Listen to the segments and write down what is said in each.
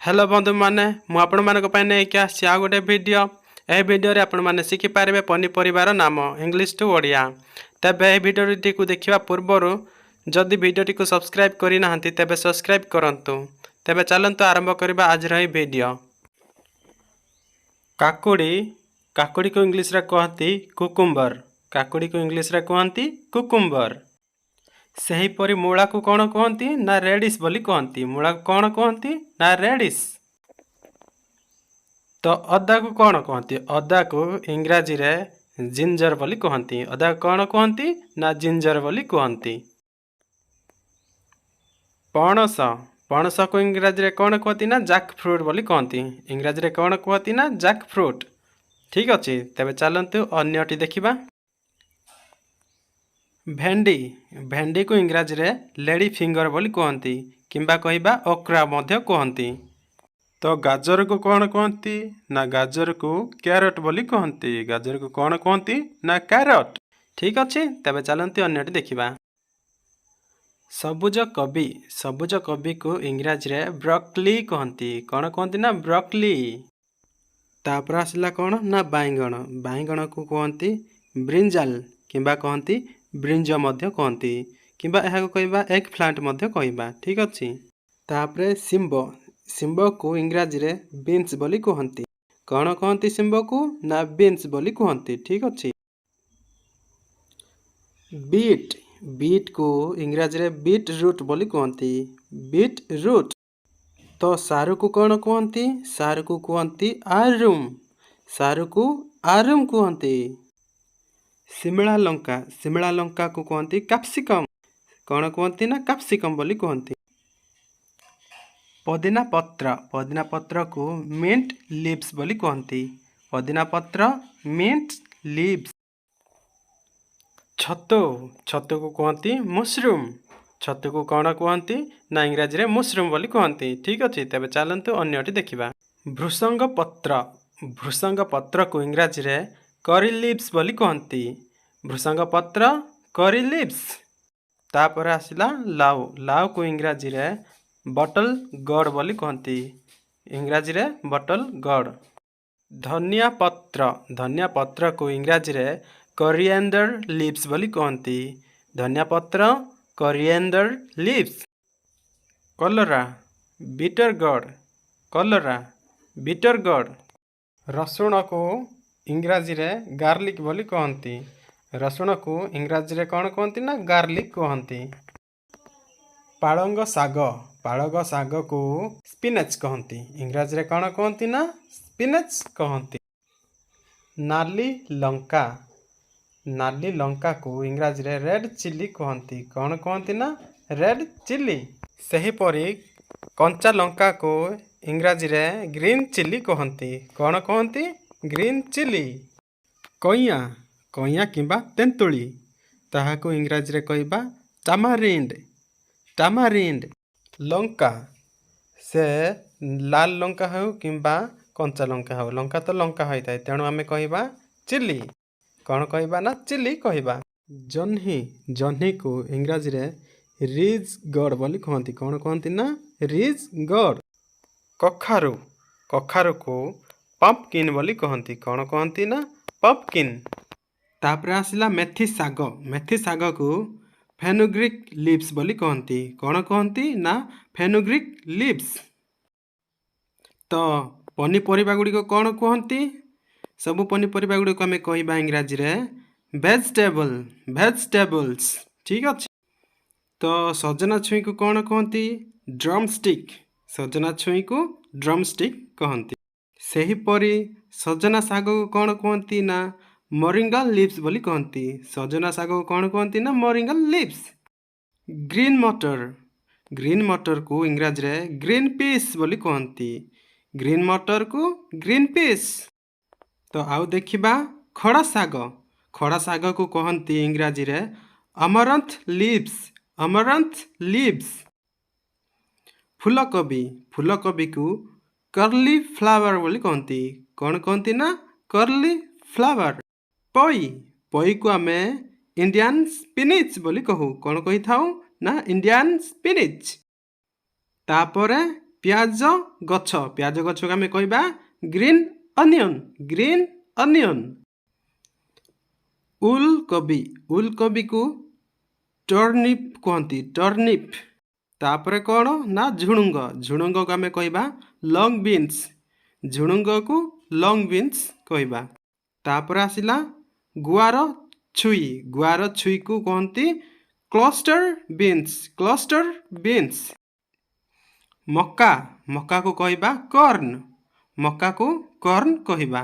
Hello ବନ୍ଧୁମାନେ, ମୁଁ ଆପଣମାନଙ୍କ ପାଇଁ ନେଇକି ଆସିଛି ଆଉ ଗୋଟେ ଭିଡ଼ିଓ। ଏହି ଭିଡ଼ିଓରେ ଆପଣମାନେ ଶିଖିପାରିବେ ପନିପରିବାର ନାମ ଇଂଲିଶ ଟୁ ଓଡ଼ିଆ। ତେବେ ଏହି ଭିଡ଼ିଓଟିକୁ ଦେଖିବା ପୂର୍ବରୁ ଯଦି ଭିଡ଼ିଓଟିକୁ ସବସ୍କ୍ରାଇବ୍ କରିନାହାନ୍ତି, ତେବେ ସବସ୍କ୍ରାଇବ୍ କରନ୍ତୁ। ତେବେ ଚାଲନ୍ତୁ ଆରମ୍ଭ କରିବା ଆଜିର ଏହି ଭିଡ଼ିଓ। କାକୁଡ଼ି। କାକୁଡ଼ିକୁ ଇଂଲିଶରେ କୁହନ୍ତି କୁକୁମ୍ବର। କାକୁଡ଼ିକୁ ଇଂଲିଶରେ କୁହନ୍ତି କୁକୁମ୍ବର। ସେହିପରି ମୂଳାକୁ କ'ଣ କୁହନ୍ତି ନା ରେଡ଼ିସ୍ ବୋଲି କୁହନ୍ତି। ମୂଳାକୁ କ'ଣ କୁହନ୍ତି ନା ରେଡ଼ିସ୍। ତ ଅଦାକୁ କ'ଣ କୁହନ୍ତି? ଅଦାକୁ ଇଂରାଜୀରେ ଜିଞ୍ଜର ବୋଲି କୁହନ୍ତି। ଅଦାକୁ କ'ଣ କୁହନ୍ତି ନା ଜିଞ୍ଜର ବୋଲି କୁହନ୍ତି। ପଣସ। ପଣସକୁ ଇଂରାଜୀରେ କ'ଣ କୁହନ୍ତି ନା ଜାକ୍ ଫ୍ରୁଟ୍ ବୋଲି କୁହନ୍ତି। ଇଂରାଜୀରେ କ'ଣ କୁହନ୍ତି ନା ଜାକ୍ ଫ୍ରୁଟ୍। ଠିକ୍ ଅଛି, ତେବେ ଚାଲନ୍ତୁ ଅନ୍ୟଟି ଦେଖିବା। ଭେଣ୍ଡି। ଭେଣ୍ଡିକୁ ଇଂରାଜୀରେ ଲେଡ଼ି ଫିଙ୍ଗର ବୋଲି କୁହନ୍ତି କିମ୍ବା କହିବା ଓକ୍ରା ମଧ୍ୟ କୁହନ୍ତି। ତ ଗାଜରକୁ କ'ଣ କୁହନ୍ତି ନା ଗାଜରକୁ କ୍ୟାରଟ୍ ବୋଲି କୁହନ୍ତି। ଗାଜରକୁ କ'ଣ କୁହନ୍ତି ନା କ୍ୟାରଟ୍। ଠିକ୍ ଅଛି, ତେବେ ଚାଲନ୍ତୁ ଅନ୍ୟଟି ଦେଖିବା। ସବୁଜ କୋବି। ସବୁଜ କୋବିକୁ ଇଂରାଜୀରେ ବ୍ରକଲି କୁହନ୍ତି। କ'ଣ କୁହନ୍ତି ନା ବ୍ରକଲି। ତାପରେ ଆସିଲା କ'ଣ ନା ବାଇଗଣ। ବାଇଗଣକୁ କୁହନ୍ତି ବ୍ରିଞ୍ଜାଲ କିମ୍ବା କହନ୍ତି ବ୍ରିଞ୍ଜ ମଧ୍ୟ କୁହନ୍ତି କିମ୍ବା ଏହାକୁ କହିବା ଏଗ୍ ପ୍ଲାଣ୍ଟ ମଧ୍ୟ କହିବା। ଠିକ୍ ଅଛି। ତାପରେ ଶିମ୍ବ। ଶିମ୍ବକୁ ଇଂରାଜୀରେ ବିନ୍ସ ବୋଲି କୁହନ୍ତି। କ'ଣ କୁହନ୍ତି ଶିମ୍ବକୁ ନା ବିନ୍ସ ବୋଲି କୁହନ୍ତି। ଠିକ୍ ଅଛି। ବିଟ୍। ବିଟ୍କୁ ଇଂରାଜୀରେ ବିଟ୍ ରୁଟ୍ ବୋଲି କୁହନ୍ତି, ବିଟ୍ ରୁଟ୍। ତ ସାରୁକୁ କ'ଣ କୁହନ୍ତି? ସାରୁକୁ କୁହନ୍ତି ଆରୁମ୍। ସାରୁକୁ ଆରୁମ୍ କୁହନ୍ତି। ଶିମଳା ଲଙ୍କା। ଶିମଳା ଲଙ୍କାକୁ କୁହନ୍ତି କାପ୍ସିକମ୍। କ'ଣ କୁହନ୍ତି ନା କାପ୍ସିକମ୍ ବୋଲି କୁହନ୍ତି। ପୋଦିନା ପତ୍ର। ପୋଦିନା ପତ୍ରକୁ ମିଣ୍ଟ ଲିଭ୍ସ ବୋଲି କୁହନ୍ତି। ପୋଦିନା ପତ୍ର, ମିଣ୍ଟ ଲିଭ୍ସ। ଛତୁ। ଛତୁକୁ କୁହନ୍ତି ମସରୁମ୍। ଛତୁକୁ କ'ଣ କୁହନ୍ତି ନା ଇଂରାଜୀରେ ମସରୁମ୍ ବୋଲି କୁହନ୍ତି। ଠିକ୍ ଅଛି, ତେବେ ଚାଲନ୍ତୁ ଅନ୍ୟଟି ଦେଖିବା। ଭୃସଙ୍ଗ ପତ୍ର। ଭୃସଙ୍ଗ ପତ୍ରକୁ ଇଂରାଜୀରେ କରି ଲିଭ୍ସ ବୋଲି କୁହନ୍ତି। ଭୃସଙ୍ଗ ପତ୍ର, କରି ଲିଭ୍ସ। ତାପରେ ଆସିଲା ଲାଉ। ଲାଉକୁ ଇଂରାଜୀରେ ବଟଲ ଗଡ୍ ବୋଲି କୁହନ୍ତି। ଇଂରାଜୀରେ ବଟଲ ଗଡ୍। ଧନିଆ ପତ୍ର। ଧନିଆ ପତ୍ରକୁ ଇଂରାଜୀରେ କରିଏଣ୍ଡର ଲିଭ୍ସ ବୋଲି କୁହନ୍ତି। ଧନିଆ ପତ୍ର, କରିଏଣ୍ଡର ଲିଭ୍ସ। କଲରା, ବିଟର ଗଡ୍। କଲରା, ବିଟର ଗଡ୍। ରସୁଣକୁ ଇଂରାଜୀରେ ଗାର୍ଲିକ୍ ବୋଲି କୁହନ୍ତି। ରସୁଣକୁ ଇଂରାଜୀରେ କ'ଣ କୁହନ୍ତି ନା ଗାର୍ଲିକ୍ କୁହନ୍ତି। ପାଳଙ୍ଗ ଶାଗ। ପାଳଙ୍ଗ ଶାଗକୁ ସ୍ପିନେଚ୍ କହନ୍ତି। ଇଂରାଜୀରେ କ'ଣ କୁହନ୍ତି ନା ସ୍ପିନେଚ୍ କହନ୍ତି। ନାଲି ଲଙ୍କା। ନାଲି ଲଙ୍କାକୁ ଇଂରାଜୀରେ ରେଡ୍ ଚିଲି କୁହନ୍ତି। କ'ଣ କୁହନ୍ତି ନା ରେଡ୍ ଚିଲି। ସେହିପରି କଞ୍ଚା ଲଙ୍କାକୁ ଇଂରାଜୀରେ ଗ୍ରୀନ୍ ଚିଲି କୁହନ୍ତି। କ'ଣ କୁହନ୍ତି? Green chilli. କଇଁଆ। କଇଁଆ କିମ୍ବା ତେନ୍ତୁଳି, ତାହାକୁ ଇଂରାଜୀରେ କହିବା ଟାମାରିଣ୍ଡ, ଟାମାରିଣ୍ଡ। ଲଙ୍କା, ସେ ଲାଲ ଲଙ୍କା ହେଉ କିମ୍ବା କଞ୍ଚା ଲଙ୍କା ହେଉ, ଲଙ୍କା ତ ଲଙ୍କା ହୋଇଥାଏ। ତେଣୁ ଆମେ କହିବା ଚିଲି। କ'ଣ କହିବା ନା ଚିଲି କହିବା। ଜହ୍ନି। ଜହ୍ନିକୁ ଇଂରାଜୀରେ ରିଜ୍ ଗଡ୍ ବୋଲି କୁହନ୍ତି। କ'ଣ କୁହନ୍ତି ନା ରିଜ୍ ଗଡ୍। କଖାରୁ। କଖାରୁକୁ ପମ୍ପକିନ୍ ବୋଲି କହନ୍ତି। କ'ଣ କୁହନ୍ତି ନା ପମ୍ପକିନ୍। ତାପରେ ଆସିଲା ମେଥି ଶାଗ। ମେଥି ଶାଗକୁ ଫେନୁଗ୍ରିକ୍ ଲିଭ୍ସ ବୋଲି କହନ୍ତି। କ'ଣ କୁହନ୍ତି ନା ଫେନୁଗ୍ରିକ୍ ଲିଭ୍ସ। ତ ପନିପରିବା ଗୁଡ଼ିକ କ'ଣ କୁହନ୍ତି? ସବୁ ପନିପରିବା ଗୁଡ଼ିକୁ ଆମେ କହିବା ଇଂରାଜୀରେ ଭେଜିଟେବଲ୍, ଭେଜିଟେବଲ୍ସ। ଠିକ୍ ଅଛି। ତ ସଜନା ଛୁଇଁକୁ କ'ଣ କୁହନ୍ତି? Drum stick. ସଜନା ଛୁଇଁକୁ ଡ୍ରମ୍ ଷ୍ଟିକ୍ କହନ୍ତି। ସେହିପରି ସଜନା ଶାଗକୁ କ'ଣ କୁହନ୍ତି ନା ମୋରିଙ୍ଗା ଲିଭ୍ସ ବୋଲି କହନ୍ତି। ସଜନା ଶାଗକୁ କ'ଣ କୁହନ୍ତି ନା ମୋରିଙ୍ଗା ଲିଭ୍ସ। ଗ୍ରୀନ୍ ମଟର। ଗ୍ରୀନ୍ ମଟରକୁ ଇଂରାଜୀରେ ଗ୍ରୀନ୍ ପିସ୍ ବୋଲି କୁହନ୍ତି। ଗ୍ରୀନ୍ ମଟରକୁ ଗ୍ରୀନ୍ ପିସ୍। ତ ଆଉ ଦେଖିବା ଖଡ଼ା ଶାଗ। ଖଡ଼ା ଶାଗକୁ କହନ୍ତି ଇଂରାଜୀରେ ଅମରନ୍ଥ ଲିଭ୍ସ, ଅମରନ୍ଥ ଲିଭ୍ସ। ଫୁଲକୋବି। ଫୁଲକୋବିକୁ କଲି ଫ୍ଲାୱାର ବୋଲି କହନ୍ତି। କ'ଣ କହନ୍ତି ନା କଲି ଫ୍ଲାୱାର। ପୋଇ। ପୋଇକୁ ଆମେ ଇଣ୍ଡିଆନ୍ ସ୍ପିନିଚ୍ ବୋଲି କହୁ। କ'ଣ କହିଥାଉ ନା ଇଣ୍ଡିଆନ୍ ସ୍ପିନିଚ୍। ତାପରେ ପିଆଜ ଗଛ। ପିଆଜ ଗଛକୁ ଆମେ କହିବା ଗ୍ରୀନ୍ ଅନିଅନ୍, ଗ୍ରୀନ୍ ଅନିଅନ୍। ଉଲକୋବି। ଉଲକୋବିକୁ ଟର୍ନିପ୍ କୁହନ୍ତି, ଟର୍ନିପ୍। ତାପରେ କ'ଣ ନା ଝୁଡ଼ୁଙ୍ଗ। ଝୁଡ଼ୁଙ୍ଗକୁ ଆମେ କହିବା ଲଙ୍ଗ ବିନ୍ସ। ଝୁଡ଼ୁଙ୍ଗକୁ ଲଙ୍ଗ ବିନ୍ସ କହିବା। ତାପରେ ଆସିଲା ଗୁଆର ଛୁଇ। ଗୁଆର ଛୁଇକୁ କୁହନ୍ତି କ୍ଲଷ୍ଟର ବିନ୍ସ, କ୍ଲଷ୍ଟର ବିନ୍ସ। ମକା। ମକାକୁ କହିବା କର୍ନ। ମକାକୁ କର୍ନ କହିବା।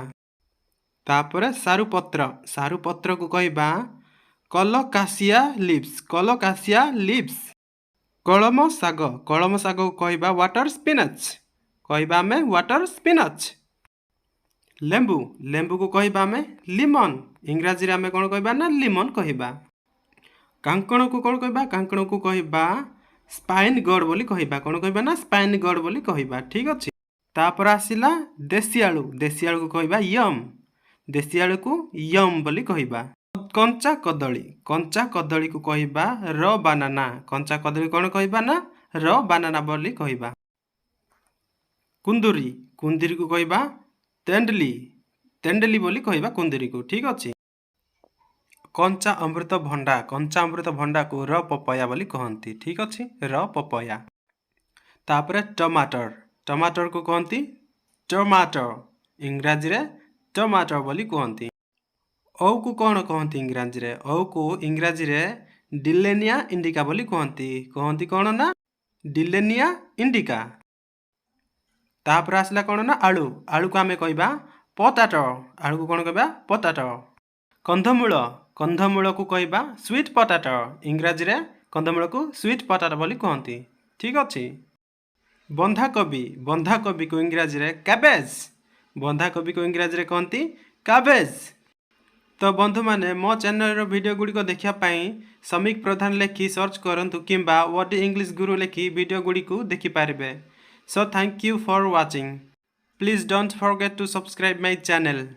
ତାପରେ ସାରୁପତ୍ର। ସାରୁପତ୍ରକୁ କହିବା କଲକାସିଆ ଲିଭ୍ସ, କଲକାସିଆ ଲିଭ୍ସ। କଳମ ଶାଗ। କଳମ ଶାଗକୁ କହିବା ୱାଟର ସ୍ପିନାଚ୍। କହିବା ଆମେ ୱାଟର ସ୍ପିନାଚ୍। ଲେମ୍ବୁ। ଲେମ୍ବୁକୁ କହିବା ଆମେ ଲିମନ୍। ଇଂରାଜୀରେ ଆମେ କ'ଣ କହିବା ନା ଲିମନ୍ କହିବା। କାଙ୍କଣକୁ କ'ଣ କହିବା? କାଙ୍କଣକୁ କହିବା ସ୍ପାଇନ୍ ଗଡ୍ ବୋଲି କହିବା। କ'ଣ କହିବା ନା ସ୍ପାଇନ୍ ଗଡ୍ ବୋଲି କହିବା। ଠିକ୍ ଅଛି। ତାପରେ ଆସିଲା ଦେଶୀ ଆଳୁ। ଦେଶୀ ଆଳୁକୁ କହିବା ୟମ୍। ଦେଶୀ ଆଳୁକୁ ୟମ୍ ବୋଲି କହିବା। କଞ୍ଚା କଦଳୀ। କଞ୍ଚା କଦଳୀକୁ କହିବା ର ବାନାନା। କଞ୍ଚା କଦଳୀ କ'ଣ କହିବା ନା ର ବାନାନା ବୋଲି କହିବା। କୁନ୍ଦୁରି। କୁନ୍ଦୁରିକୁ କହିବା ତେଣ୍ଡଲି। ତେଣ୍ଡଲି ବୋଲି କହିବା କୁନ୍ଦୁରିକୁ। ଠିକ୍ ଅଛି। କଞ୍ଚା ଅମୃତଭଣ୍ଡା। କଞ୍ଚା ଅମୃତଭଣ୍ଡାକୁ ର ପପୟା ବୋଲି କହନ୍ତି। ଠିକ୍ ଅଛି, ର ପପୟା। ତାପରେ ଟମାଟର। ଟମାଟରକୁ କୁହନ୍ତି ଟମାଟୋ। ଇଂରାଜୀରେ ଟମାଟୋ ବୋଲି କୁହନ୍ତି। ଓଉକୁ କ'ଣ କହନ୍ତି ଇଂରାଜୀରେ? ଓଉକୁ ଇଂରାଜୀରେ ଡିଲେନିଆ ଇଣ୍ଡିକା ବୋଲି କୁହନ୍ତି। କୁହନ୍ତି କ'ଣ ନା ଡିଲେନିଆ ଇଣ୍ଡିକା। ତାପରେ ଆସିଲା କ'ଣ ନା ଆଳୁ। ଆଳୁକୁ ଆମେ କହିବା ପଟାଟୋ। ଆଳୁକୁ କ'ଣ କହିବା? ପଟାଟୋ। କନ୍ଧମୂଳ। କନ୍ଧମୂଳକୁ କହିବା ସୁଇଟ୍ ପଟାଟୋ। ଇଂରାଜୀରେ କନ୍ଧମୂଳକୁ ସୁଇଟ୍ ପଟାଟୋ ବୋଲି କୁହନ୍ତି। ଠିକ୍ ଅଛି। ବନ୍ଧାକୋବି। ବନ୍ଧାକୋବିକୁ ଇଂରାଜୀରେ କ୍ୟାବେଜ୍। ବନ୍ଧାକୋବିକୁ ଇଂରାଜୀରେ କହନ୍ତି କ୍ୟାବେଜ୍। ତ ବନ୍ଧୁମାନେ, ମୋ ଚ୍ୟାନେଲର ଭିଡ଼ିଓ ଗୁଡ଼ିକ ଦେଖିବା ପାଇଁ ସମୀକ ପ୍ରଧାନ ଲେଖି ସର୍ଚ୍ଚ କରନ୍ତୁ କିମ୍ବା ୱାର୍ଡ ଇଂଲିଶ ଗୁରୁ ଲେଖି ଭିଡ଼ିଓ ଗୁଡ଼ିକୁ ଦେଖିପାରିବେ। So thank you for watching. Please don't forget to subscribe my channel.